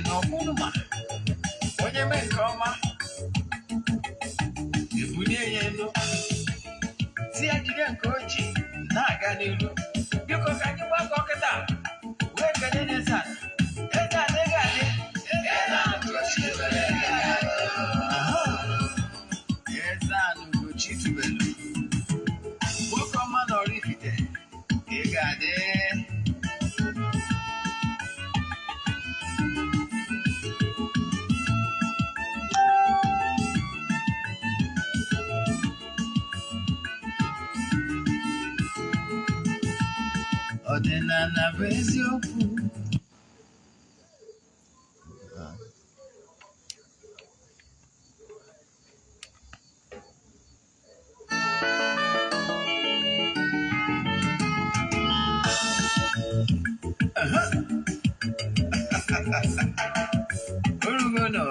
N'ọkpụnụma onye mee nke ọma, ebulie ya elu, si ya jide nke o ji na-aga n'iru. Biko, ka anyị gbakọ kịta wee kelee n'eze ala. Eze ala, ego adị. Aha. Eze ala Ugochi tubelu, nwoke ọma na Oraifite, ị ga-adị. Ọdịnala bụ eziokwu. Aha. Orugo nọ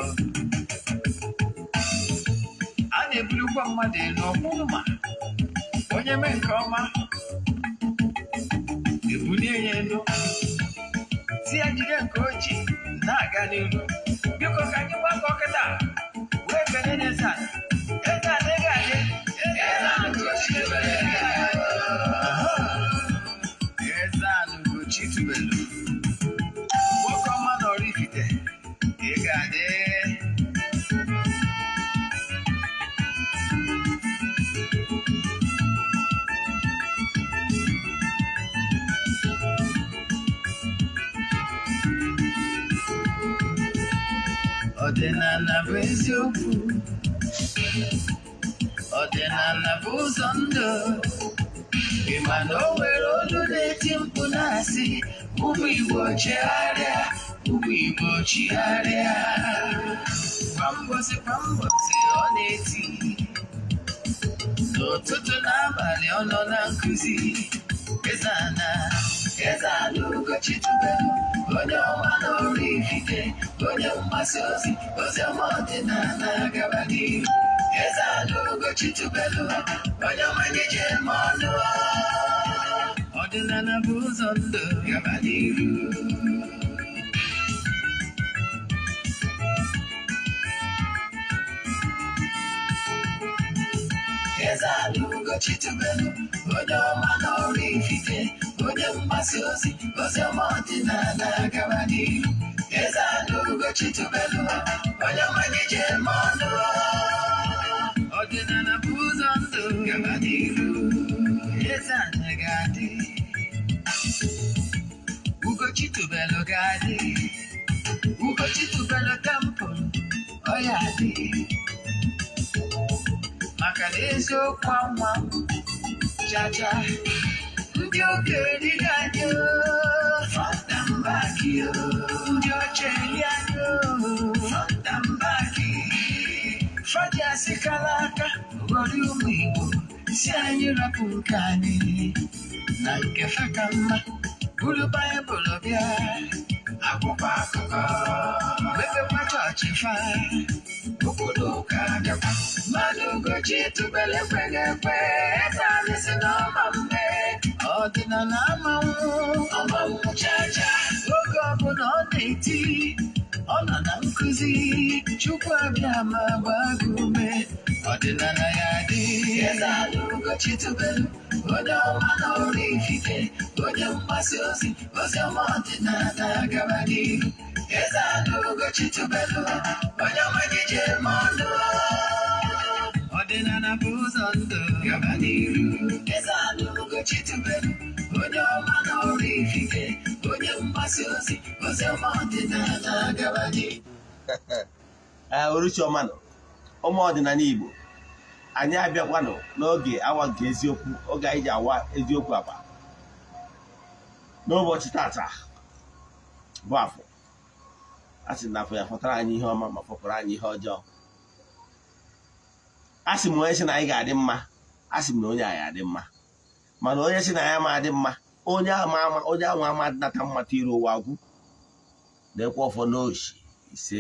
a na-ebulukwa mmadụ elu ọkpụrụma onye mee nke ọma, ebulie ya elu, si ya jide nke o ji na-aga n'iru. Biko, ka anyị gbakọ kịta wee kelee n'eze ala. Eze ala, ego adị. Aha. Eze ala Ugochi tubelu, nwoke ọma na Oraifite, ị ga-adị. Ọdịnala bụ eziokwu, ọdịnala bụ ụzọ ndụ. Ị ma na o nwere olu na-eti mkpu na-asị, "Ụmụ Igbo chegharịa, ụmụ Igbo chigharịa." Kwa mbọsị kwa mbọsị ọ na-eti, n'ụtụtụ n'abalị ọ nọ na nkụzi. Eze ana, eze ala Ugochi tubelu, onye ọma na Oraifite, onye mgbasa ozi ozi ọma ọdịnala, gaba n'ihu. Eze ala Ugochi tubelu, onye ọma gị ji eme ọnụ. Ọdịnala bụ ụzọ ndụ, gaba n'ihu. Eze ala Ugochi tubelu, onye ọma na Oraifite, onye mgbasa ozi ozi ọma ọdịnala, gaba n'ihu. Eze ala Ugochi tubelu, onye ọma gị ji eme ọnụ. Ọdịnala bụ ụzọ ndụ, gaba n'ihu. Eze ala ga-adị, Ugochi tubelu ga-adị, Ugochi tubelu temple ọ ya adị, maka na eziokwu anwa chacha ndị okenye erighị anyị front and back, ndị ọcha eri anyị front and back. Faji asịkala aka ghọrọ ụmụ Igbo, si anyị rapụ nke anyị na nke fa ka mma. Buru Baịbụl bịa, akwụkwọ akụkọ, mepekwa chọọchị fa, obodo ụka bịakwa. Mmadụ Ugochi tubelu ekweghị ekwe. Eze anyị si n'ọma mme, ọdịnala amanwụ ọmanwụ chacha. Oge ọbụla ọ na-eti, ọ nọ na nkụzi. Chukwu abịa ma gbaa gị ume, ọdịnala ya dị. Eze ala Ugochi tubelu, onye ọma na Oraifite, onye mgbasa ozi ozi ọma ọdịnala, gaba n'ihu. Eze ala Ugochi tubelu, onye ọma gị ji eme ọnụ. Ọdịnala bụ ụzọ ndụ, gaba n'ihu. Eze ala Ugochi tubelu, onye ọma na Oraifite, onye mgbasa ozi ozi ọma ọdịnala, gaba n'ihu. Ee, oruchiọma nọ, ụmụ ọdịnala Igbo. Anyị abịakwanụ n'oge awa nke eziokwu, oge anyị ji awa eziokwu akpa. N'ụbọchị tata bụ afọ, a sị na afọ ya fọtara anyị ihe ọma ma fọpụrụ anyị ihe ọjọọ. A sị m, onye sị na anyị ga-adị mma, a sị m na onye anyị adị mma, mana onye sị na ya ma adị mma, onye ama ama, onye ama ama nata mmata iru ụwa agwụ na-ekwe ọfọ n'oshi ise.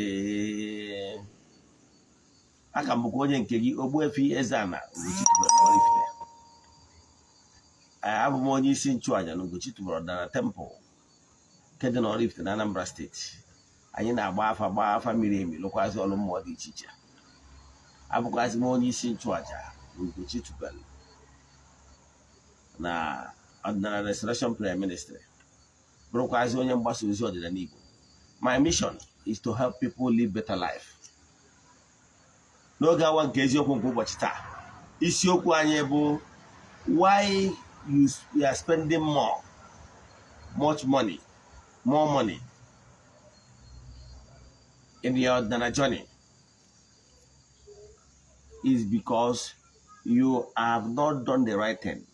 Aka m bụkwa onye nke gị, Ogbuefi Eze-Ana Ugochi tubelu Oraifite. Abụ m onye isi nchụaja na Ugochi tubelu Ọdịnala Temple nke dị n'Oraifite na Anambra Steeti. Anyị na-agba afa, gbaa afa miri emi, lụkwazị ọrụ mmụọ dị iche iche. Abụkwazị m onye isi nchụaja Ugochi Tubelu na Ọdịnala Restoration Prayer Ministry, bụrụkwazị onye mgbasa ozi ọdịnala Igbo. My mission is to help people live better life. N'oge awa nke eziokwu nke ụbọchị taa, isiokwu anyị bụ why you are spending more much money, more money in your ọdịnala journey is because you have not done the right thing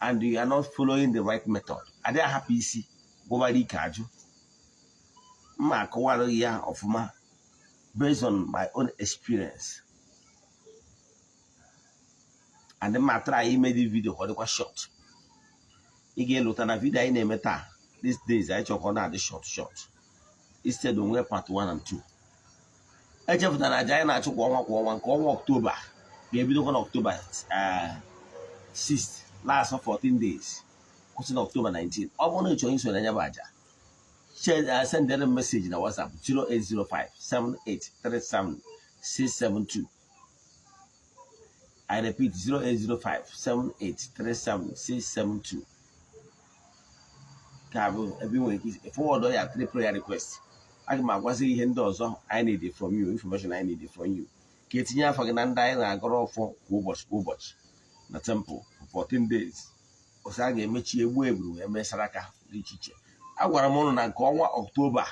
and you are not following the right method. Adịghị ahapụ isi gwụbara ike ajụ. Mma akọwara ya ọfụma based on my own experience, and mma try ime the video ka ọ dịkwa short. Ị ga-elota na video anyị na-eme taa, these days, anyị chọrọ ka ọ na-adị short short instead onwe part 1 and 2. Echefutara na aja anyị na-achụ kwa ọnwa kwa ọnwa, nke ọnwa Ọktoba ga-ebidokwa n'Ọktoba 6, last 14 days, kwụsị na Ọktoba 19. Ọ bụrụ na ị chọrọ iso na ya bụ aja, sendere m message na WhatsApp 0805 7837 672. I repeat, 0805 7837 672. Ka bụ ebe ị nwere ike forward ya three prayer request. Aga m agwazi ihe ndị ọzọ I need from you, information I need from you, ka etinye afọ gị na ndị anyị na-agọrọ ọfọ kwa ụbọchị kwa ụbọchị na temple for 14 days. Ọsọ a ga-emechi egbu eburu wee mee saraka dị iche iche. Agwara m ụnụ na nke ọnwa Ọktoba,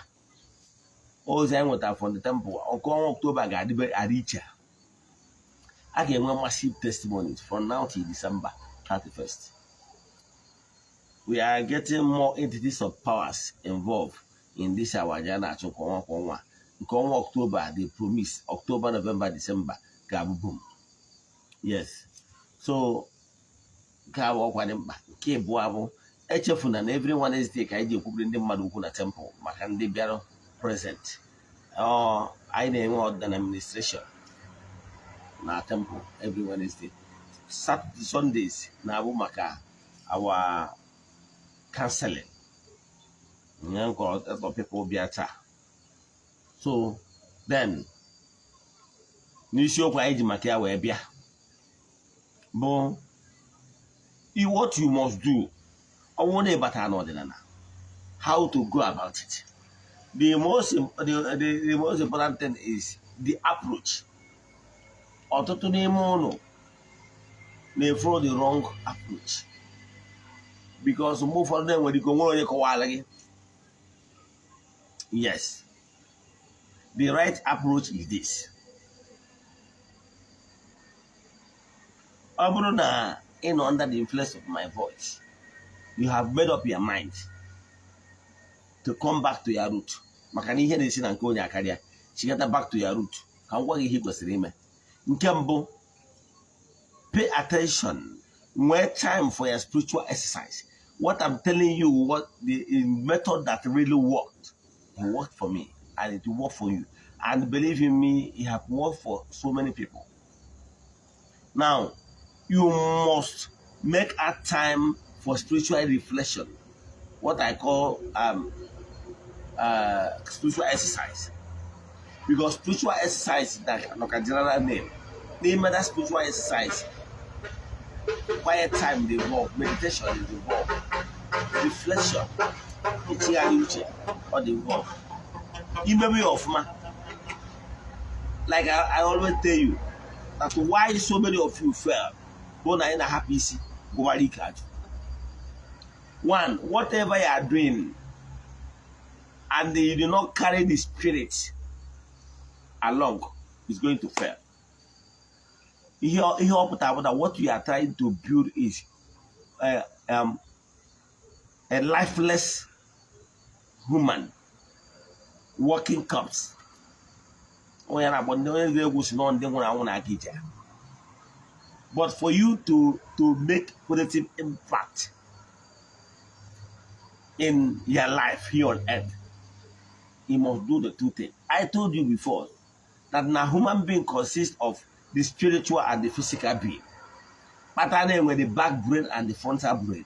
ozi anyị nwetara from the temple, nke ọnwa Ọktoba ga-adịbe adị iche. A ga-enwe massive testimonies from now till December 31st. We are getting more entities of powers involved in this our aja na-achụ kwa ọnwa kwa ọnwa. Nke ọnwa Ọktoba, the promise, October, November, December ga-abụ boom. Yes, so nke a bụ ọkwa dị mkpa. Nke abụọ bụ, echefuna na every Wednesday ka anyị ji ekwubiri ndị mmadụ okwu na temple. Maka ndị bịara present, ọ anyị na-enwe ọdịnala administration na temple every Wednesday. Saturday, Sundays na-abụ maka our counseling nye nke ọtọ people bịa taa. So then, n'isiokwu anyị ji maka ya wee bịa bụ what you must do ọ bụrụ na ị batara n'ọdịnala, how to go about it. The most important thing is the approach. Ọtụtụ n'ime ụlọ na-follow the wrong approach because mgbe ụfọdụ na-enwere ike onwere onye kọwara gị. Yes, the right approach is this: ọ bụrụ na ị nọ under the influence of my voice, you have made up your mind to come back to your root, maka na ihe na-esi na nke onye akarịa, chigata back to your root, ka m gwa gị ihe ị kwesịrị ime. Nke mbụ, pay attention, nwee time for your spiritual exercise. What I'm telling you, what the method that really worked, it worked for me and it will work for you, and believe in me, it have worked for so many people. Now, you must make a time for spiritual reflection, what I call spiritual exercise, because spiritual exercise like a general name. N'ime that spiritual exercise, quiet time dey involve, meditation is involved, reflection, ichigharị uche, ọ dị involved. Imebe ya ọfụma, like I always tell you that why so many of you fail bụ na anyị na-ahapụ isi gụbara ike ajụ. One, whatever you are doing and you do not carry the spirit along is going to fail. Ihe ọ pụtara bụ that what you are trying to build is a lifeless human walking corpse. Onye na-agba ndị onye egwu si nọ ndị nwụrụ anwụ na-aga ije. But for you to make positive impact in your life here on earth, you must do the two things. I told you before that na human being consists of the spiritual and the physical being. Kpatara na-enwe the back brain and the frontal brain.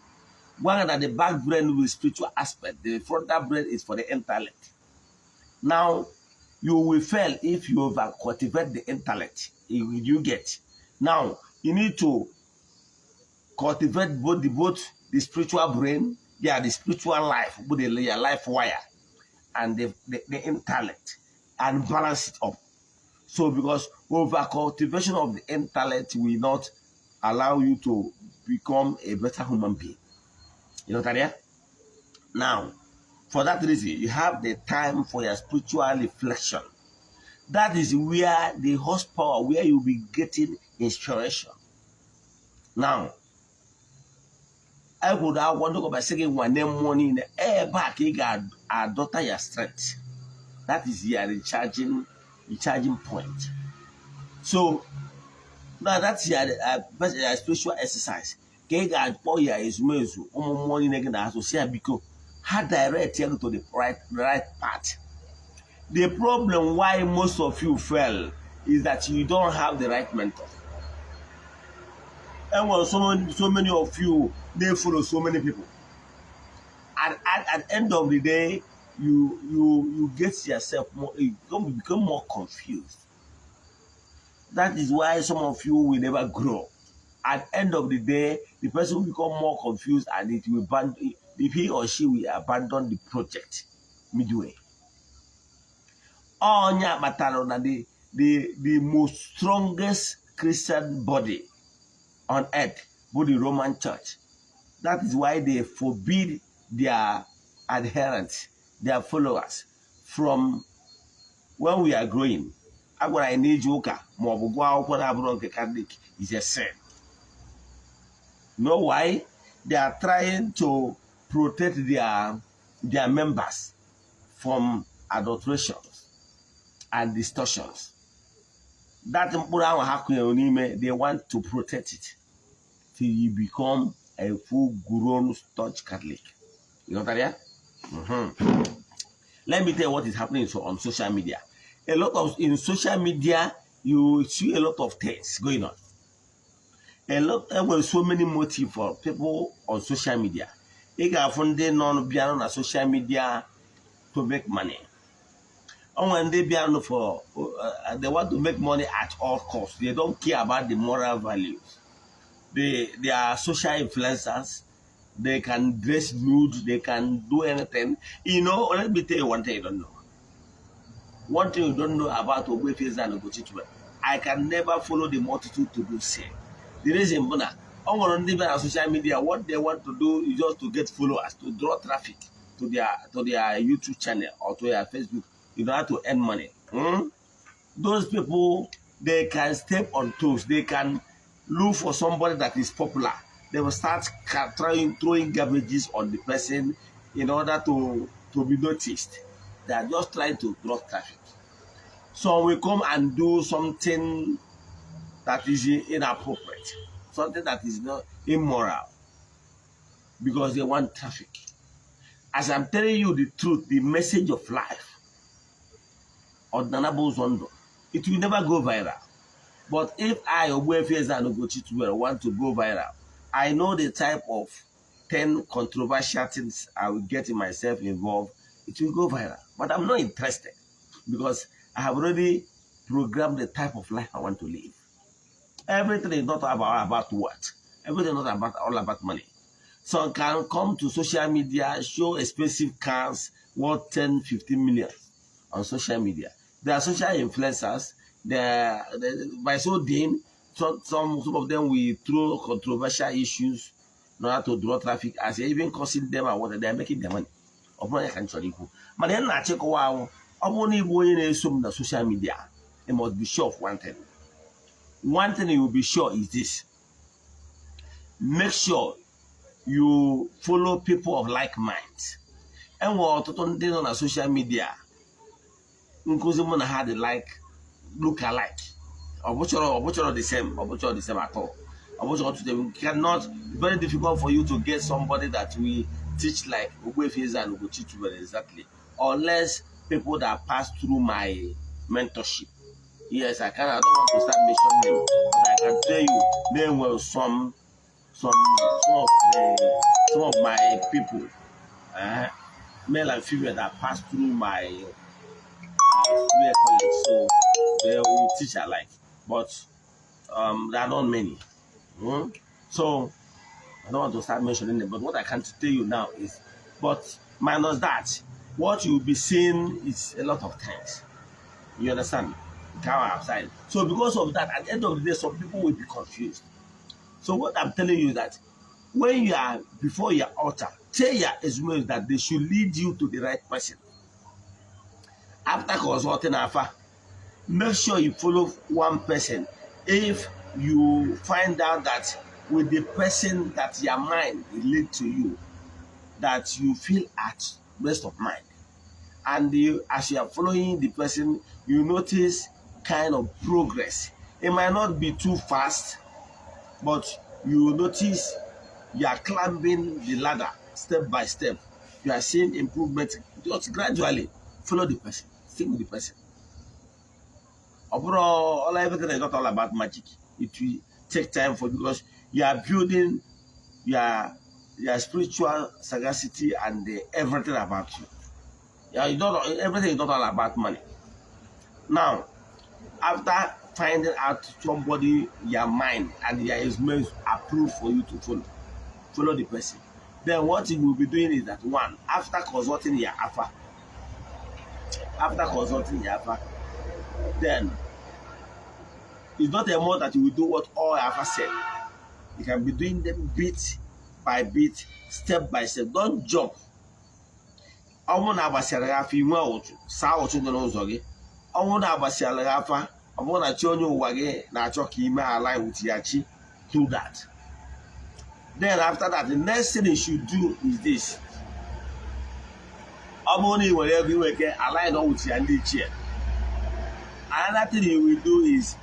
Gwa that the back brain with spiritual aspect, the frontal brain is for the intellect. Now, you will fail if you over cultivate the intellect. You get? Now, you need to cultivate both the spiritual brain, yeah, the spiritual life, both your life wire and the intellect, and balance it up. So because over cultivation of the intellect will not allow you to become a better human being. You know what I mean? Now, for that reason, you have the time for your spiritual reflection. That is where the horsepower, where you'll be getting inspiration. Now, e kwuru akwụkwọ ndị kọbasị gị nwane mmụọ niile ebe a ka ị ga-adọta ya strength. That is your recharging point. So now that's your spiritual exercise ka ị ga-akpọ ya ezumezu ụmụ mmụọ niile gị na-azụ si ya biko ha direct you to the right path. The problem why most of you fail is that you don't have the right mentor. Enwere so many of you, they follow so many people. At the end of the day, you get yourself more, you become more confused. That is why some of you will never grow. At the end of the day, the person will become more confused and it will ban if he or she will abandon the project midway. Ọnya kpatara na the most strongest Christian body on earth bụ the Roman Church. That is why they forbid their adherents, their followers, from when we are growing. A gwara anyị na ije ụka ma ọ bụ gụọ akwụkwọ na-abụrụ nke Catholic is a sin. Know why? They are trying to protect their members from adulterations and distortions. That mkpụrụ ahụ ha kụnyere n'ime, they want to protect it till you become a full-grown staunch Catholic. You know that, yeah? Let me tell you what is happening on social media. A lot of in social media, you see a lot of things going on. A lot There were so many motives for people on social media. Ị ga-afụ ndị nọ bịara na social media to make money. O nwere ndị bịara for they want to make money at all costs. They don't care about the moral values. They are social influencers. They can dress nude. They can do anything. Let me tell you one thing you don't know. One thing you don't know about Ogbuefi Eze-Ana Ugochi, I can never follow the multitude to do sin. The reason bụ na ọ nwere ndị bịara na social media, what they want to do is just to get followers, to draw traffic to their YouTube channel or to their Facebook in order to earn money. Those people, they can step on toes. They can look for somebody that is popular. They will start throwing garbages on the person in order to be noticed. They are just trying to draw traffic. Some will come and do something that is inappropriate, something that is not immoral, because they want traffic. As I'm telling you the truth, the message of life, ọdịnala bụ ụzọ ndụ, it will never go viral. But if I, Ogbuefi Eze-Ana Ugochi Tubelu, want to go viral, I know the type of 10 controversial things I will get myself involved. It will go viral. But I'm not interested because I have already programmed the type of life I want to live. Everything is not about what? Everything is not about all about money. Some can come to social media, show expensive cars worth 10, 15 million on social media. They are social influencers. By so doing, some of them will throw controversial issues in order to draw traffic, as even causing them and what they are making their money. Ọ bụrụ ya ka m chọrọ ikwu, mana ihe m na-achịkọwa ahụ, ọ bụrụ na ịbụ onye na-eso m na social media, you must be sure of one thing. One thing you will be sure is this: make sure you follow people of like minds. Enwere ọtụtụ ndị nọ na social media nkụzi mụ na ha dị like, look alike. Ọ bụchọrọ the same, ọ bụchọrọ the same at all. Ọ bụchọrọ to them cannot, very difficult for you to get somebody that will teach like Ogbuefi Eze-Ana Ugochi Tubelu exactly, unless people that pass through my mentorship. Yes, I can. I don't want to start mentioning them, but I can tell you there were some of my people, male and female, that passed through my Superior College, so they will teach alike, but there are not many. So I don't want to start mentioning them, but what I can tell you now is, but minus that, what you'll be seeing is a lot of things. You understand? Come outside. So because of that, at the end of the day, some people will be confused. So what I'm telling you is that when you are before your altar, tell your ezumezu that they should lead you to the right person. After consulting Afa, make sure you follow one person. If you find out that with the person that your mind relate to you, that you feel at rest of mind, and you, as you are following the person, you notice kind of progress. It might not be too fast, but you notice you are climbing the ladder step by step. You are seeing improvement just gradually. Follow the person, stick with the person. Overall, all everything is not all about magic. It will take time for, because you are building your spiritual sagacity and everything about you. Yeah, you don't, everything is not all about money. Now, after finding out somebody your mind and your is approved for you to follow, follow the person. Then what you will be doing is that one, after consulting your afa, after consulting your afa, then it's not a more that you will do what all afa said. You can be doing them bit by bit, step by step. Don't jump. Ọ bụrụ na agbasịara gị afa inwe ụchụ saa ụchụ dị n'ụzọ gị. Ọ bụrụ na agbasịara gị afa, ọ bụrụ na chi onye ụwa gị na-achọ ka ime align with ya chi, do that. Then after that, the next thing you should do is this. Ọ bụrụ na ị nwere ego, ị nwere ike align with ya ndị ichie. Another thing you will do is,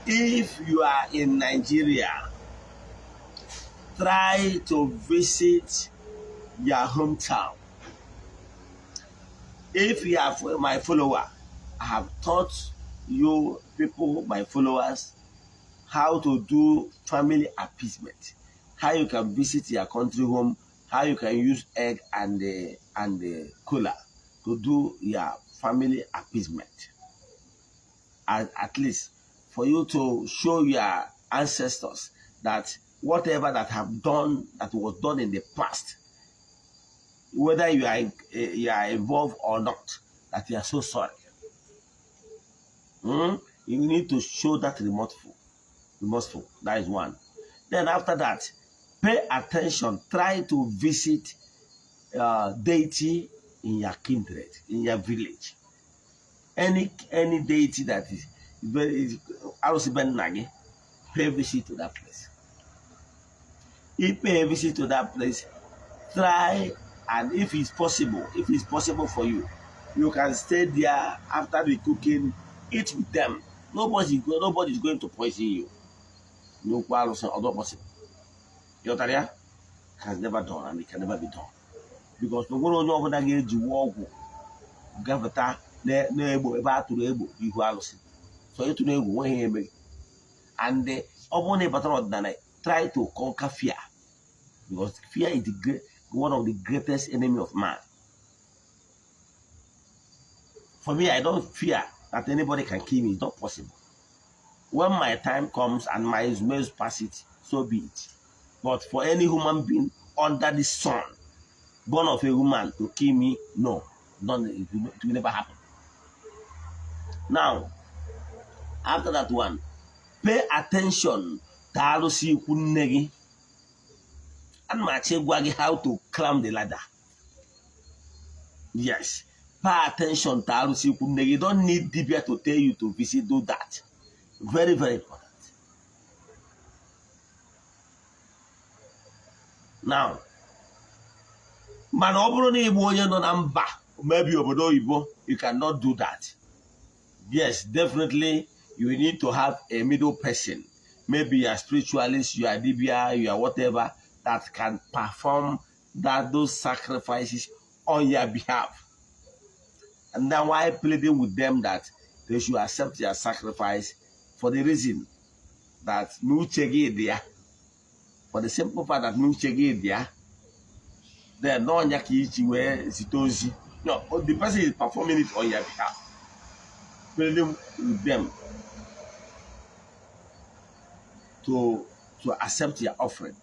if you are in Nigeria, try to visit your hometown. If you are my follower, I have taught you people, my followers, how to do family appeasement, how you can visit your country home, how you can use egg and the kola to do your family appeasement. At least for you to show your ancestors that whatever that have done, that was done in the past, whether you are involved or not, that you are so sorry. You need to show that remorseful. Remorseful. That is one. Then after that, pay attention. Try to visit deity in your kindred, in your village. Any deity that is very arụsị be nna gị, pay visit to that place. If pay visit to that place, try, and if it's possible for you, you can stay there after the cooking, eat with them. Nobody is going to poison you. N'okwu arụsị ọdọ possible. Ịghọtara ya? Has never done and it can never be done. Because na nwere onye ọbụla ga-ejiwe ọgwụ gafeta n'egbo ebe a tụrụ egbo ihu arụsị. So ịtụrụ egwu nweghị ihe eme gị. And ọ bụrụ na ị batara ọdịnala, try to conquer fear. Because fear is one of the greatest enemy of man. For me, I don't fear that anybody can kill me. It's not possible. When my time comes and my ways pass it, so be it. But for any human being under the sun, born of a woman, to kill me, no, don't, it will never happen. Now, after that one, pay attention to arụsị ikwu nne gị. Ana m achọ ịgwa gị how to climb the ladder. Yes, pay attention to arụsị ikwu nne gị. You don't need dibia to tell you to visit, do that. Very, very important. Now, mana ọ bụrụ na ị bụ onye nọ na mba, maybe obodo oyibo, you cannot do that. Yes, definitely you need to have a middle person. Maybe you are spiritualist, you are dibia, you are whatever, that can perform that those sacrifices on your behalf. And then why pleading with them that they should accept your sacrifice, for the reason that n'uche gị dị ya, for the simple fact that n'uche gị dị ya, then n'ọnya ka iji wee zite ozi. No, the person is performing it on your behalf. Pleading with them to accept your offering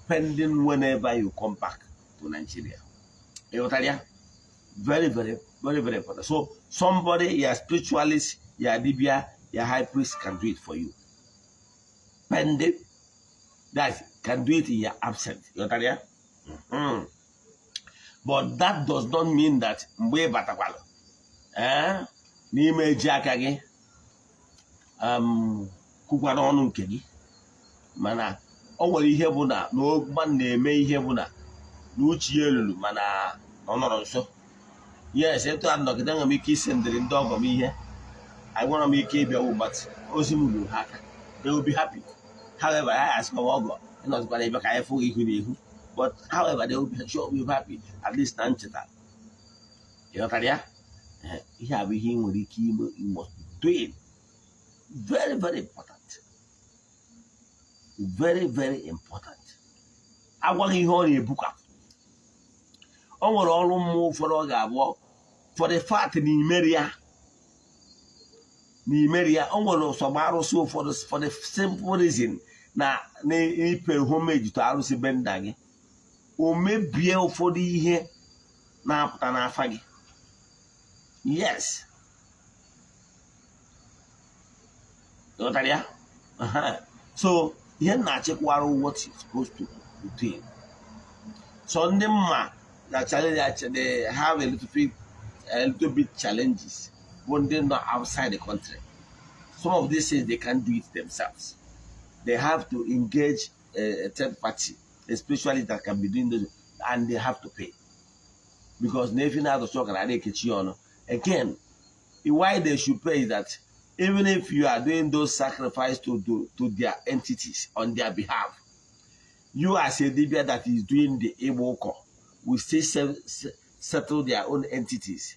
pending whenever you come back to Nigeria. Ịghọtara ya? Very, very, very, very important. So somebody, your spiritualist, your dibia, your high priest can do it for you. Pending that can do it in your absence. Ịghọtara ya? But that does not mean that mgbe ị batakwala n'ime eji aka gị kwukwara ọnụ nke gị. Mana o nwere ihe bụ na mmadụ na-eme ihe bụ na uche ya elulu, mana ọ nọrọ nso. Yes, etu a nọgide, enwere m ike isi ndịrị ndị ọgọ m ihe agwara m ike ịbịawu, but ozi m ruru ha aka, they will be happy. However, I ask m ọgọ ịnọzikwara ebe ka anyị fụ ihu na ihu, but however, they will be sure will be happy at least na ncheta. Ịghọtara ya? Ihe a bụ ihe ị nwere ike ime. You must be doing, very, very important, very, very important. Agwaghị ihe ọ na-ebukwa. O nwere ọrụ mmụọ ụfọdụ ọ ga-abụ for the fact na imeri ya, na imeri ya. O nwere ụsọgba arụsị ụfọdụ, for the simple reason na ipe homage to arụsị be nna gị, o mebie ụfọdụ ihe na-apụta n'afa gị. Yes, ghọtara ya? So ihe m na-achịkwara what you supposed to do. So ndị mma na challenge, they have a little bit challenges bụ ndị nọ outside the country. Some of these things, they can't do it themselves. They have to engage a third party, especially that can be doing those, and they have to pay, because na efi na-adọchi ọkara na ekechi ọnụ. Again, why they should pay is that even if you are doing those sacrifice to do to their entities on their behalf, you as a dibia that is doing the Igbo will still settle their own entities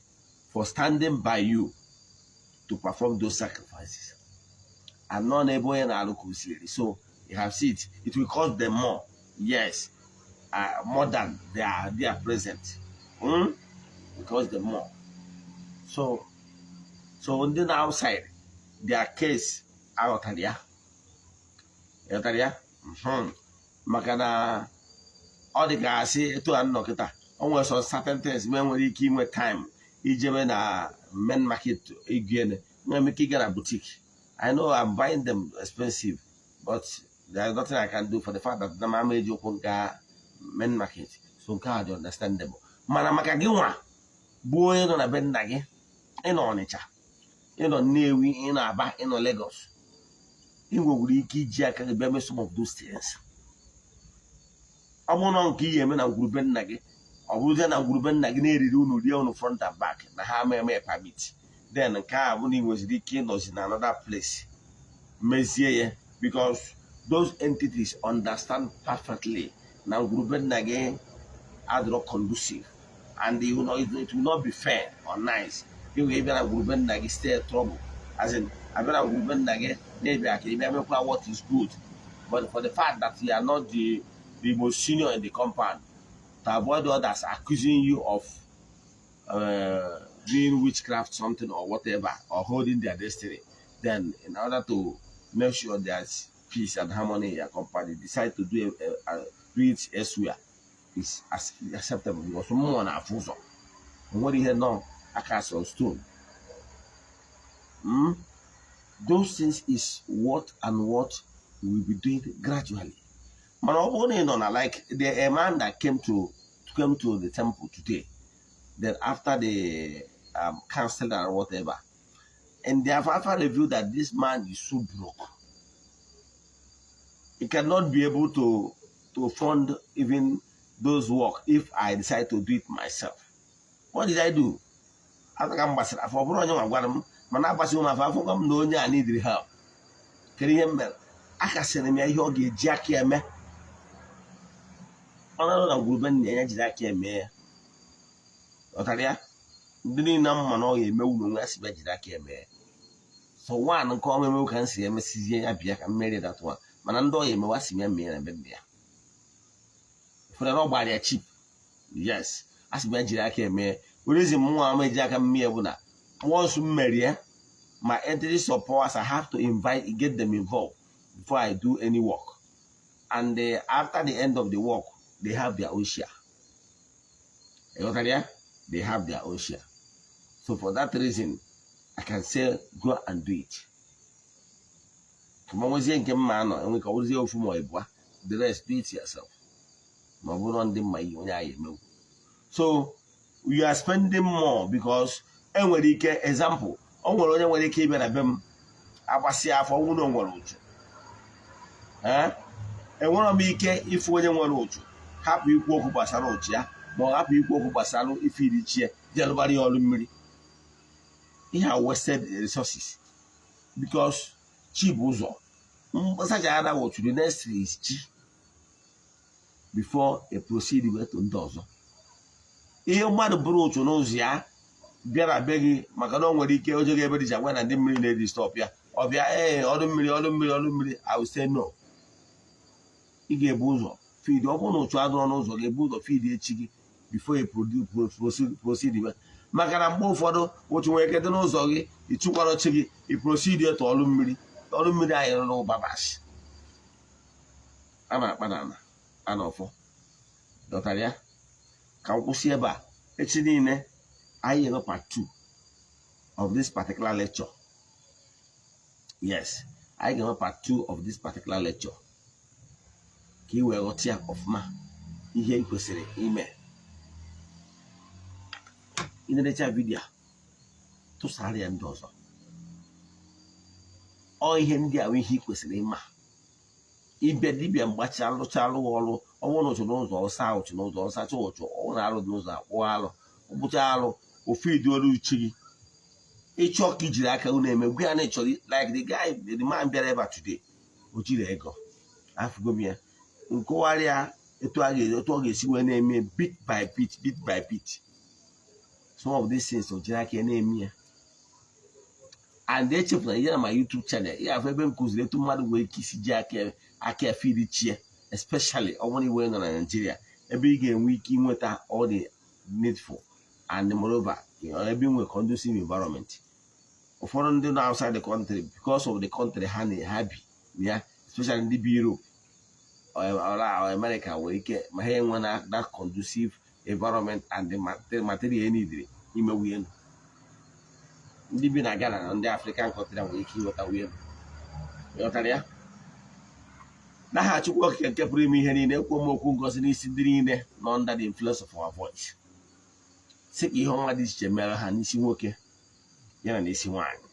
for standing by you to perform those sacrifices. And not ebe onye na-alụ ka o siri. So you have seen it, it will cost them more. Yes, more than they are present. It cost them more. So ndị na outside, their case, aghọtara ya, ịghọtara ya? Maka na ọ dị ka asị etu a nnọ kịta, o nwere some certain things ma enwere ike inwe time ijebe na main market igene, nwere m ike ịga na boutique. I know I'm buying them expensive, but there is nothing I can do for the fact that na m eji ụkwụ gaa main market. So nke a dị understandable. Mana maka gị nwa bụ onye nọ na be nna gị, ịnọ Ọnịcha, ịnọ Nnewi, ịnọ Aba, ịnọ Lagos, ị nwekwara ike iji aka gị bịa mee some of those things. Ọ bụrụ na nke ị ga-eme na ngwurube nna gị, ọ bụrụzie na ngwurube nna gị na-eriri unu rie unu front and back na ha ama eme permit, then nke a bụ na ị nweziri ike ịnọzi na another place mezie ya, because those entities understand perfectly na ngwurube nna gị adịrọ conducive and it will not be fair or nice ị wee bịa na ngwurube nna gị stay trouble, as in abịa na ngwurube nna gị na-ebịa ka ị bịa mekwa what is good, but for the fact that you are not the most senior in the compound, to avoid others accusing you of doing witchcraft something or whatever or holding their destiny, then in order to make sure there's peace and harmony in your compound, decide to do it elsewhere is as acceptable, because mmụọ na-afụ ụzọ. O nwere ihe nọ aka on stone. Those things is what and what we will be doing gradually. Mana ọ bụrụ na ị nọ na, like the a man that came to the temple today, then after the counseling and whatever, and the Afafa revealed that this man is so broke, he cannot be able to fund even those work if I decide to do it myself. What did I do? Aka ka m gbasara afọ, ọ bụrụ onye nwa gwara m, mana agbasịghị m afọ, afọ m na onye a needed help. Kedu ihe m mere? Akasịrị m ya ihe ọ ga-eji aka eme. Ọ na-arụ na ngwurube nna ya, jiri aka eme ya. Ghọtara ya? Ndị niile mma na ọ ga-emewu n'onwe ya si bịa jiri aka eme ya. So one nke ọma emewu ka m si emesizie ya bịa ka m merie that one, mana ndị ọ ya emewa si m ya mee na be nna ya. Ụfọdụ na ọ gbara ya cheap. Yes, a sị m ya jiri aka eme ya. Werezi m nwa ama eji aka mmie bụ na once m merie. My entities of powers, I have to invite, get them involved before I do any work. And after the end of the work, they have their own share. Ịghọtara ya? They have their own share. So for that reason, I can say go and do it. Ma nwezie nke mma anọ enwe ka ọ bụrụzie ofu ma ịbụa, the rest, do it yourself. Ma ọ bụrụ ndị mma ihe onye anyị emewu. So you are spending more because enwere ike, example, o nwere onye nwere ike ịbịa na be m agbasịa afọ ọnwụ na o nwere ụchụ. Ee, enwere m ike ịfụ onye nwere ụchụ, hapụ ikwu okwu gbasara ụchụ ya, ma ọ hapụ ikwu okwu gbasara ife iri chi ya, jelụbara ya ọrụ mmiri. Ihe a wasted resources, because chi bụ ụzọ mkpasachara ụchụ. The next is chi before a proceed to ndị ọzọ. Ihe mmadụ bụrụ ụchụ n'ụzọ ya bịara be gị, maka na o nwere ike oje gị ebe dị iche agwa na ndị mmiri na-edi stop ya, ọ bịa, ee, ọrụ mmiri, ọrụ mmiri, ọrụ mmiri. I will say no. Ị ga-ebu ụzọ feed. Ọ bụrụ na ụchụ adịrọ n'ụzọ, ga-ebu ụzọ feed echi gị before you proceed, maka na mgbe ụfọdụ ụchụ nwere ike dị n'ụzọ gị, ịchụkwara chi gị, i proceed etu ọrụ mmiri. Ọrụ mmiri anyị rụrụ babas a na-akpa n'ala a na ọfọ dọtara ya. Ka m kwụsị ebe a. Echi niile anyị enwe part 2 of this particular lecture. Yes, anyị ga-enwe part 2 of this particular lecture ka ị wee ghọta ya ọfụma, ihe ị kwesịrị ime. Ị na-enecha video a, tụsara ya ndị ọzọ. Ọ ihe ndị a bụ ihe ị kwesịrị ịma. Ịbịa dibịa mgbachi alụchalụ ọrụ ọnwụ na ụchụ n'ụzọ, ọsa ụchụ n'ụzọ, ọsacha ụchụ, ọ na-arụ dị n'ụzọ, akpụ alụ, ụkpụcha alụ ofu iduolu uchi gị. Ịchọ ka ijiri aka unu eme, gwa ya na ịchọrọ, like the guy, the man bịara ebe a today, o jiri ego afụgo m ya nkụgharị ya etu a ga etu ọ ga-esi wee na-eme bit by bit, bit by bit, some of these things o jiri aka ya na-eme ya. And echefuna ihe na my YouTube channel ya, afọ ebe m kụziri etu mmadụ nwere ike isi ji aka ya feed chie, especially ọ bụrụ iwe nọ na Nigeria, ebe ị ga-enwe ike inweta all the needful, and moreover, ebe ị nwere conducive environment. Ụfọdụ ndị nọ outside the country, because of the country ha na ha bi ya, especially ndị bi Europe or America, nwere ike ma ha enwe na that conducive environment and the material needed imewu elu. Ndị bi na Ghana na ndị African country nwere ike inweta elu. Ịghọtara ya? N'aha Chukwu Okike nke pụrụ ime ihe niile, ekwu m okwu ngozi n'isi ndị niile nọ under the influence of our voice, sị ka ihe ọma dị iche mere ha n'isi nwoke ya na n'isi nwaanyị.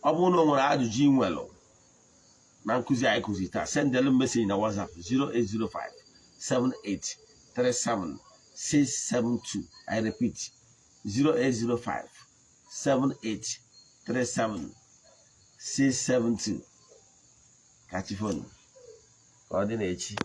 Ọ bụrụ na o nwere ajụjụ ị nwelụ na nkụzi anyị kụzi taa, sendelu message na WhatsApp 0805 7837 672. I repeat, 0805 7837 672. Ka chi fonu, ka ọ dị n'echi.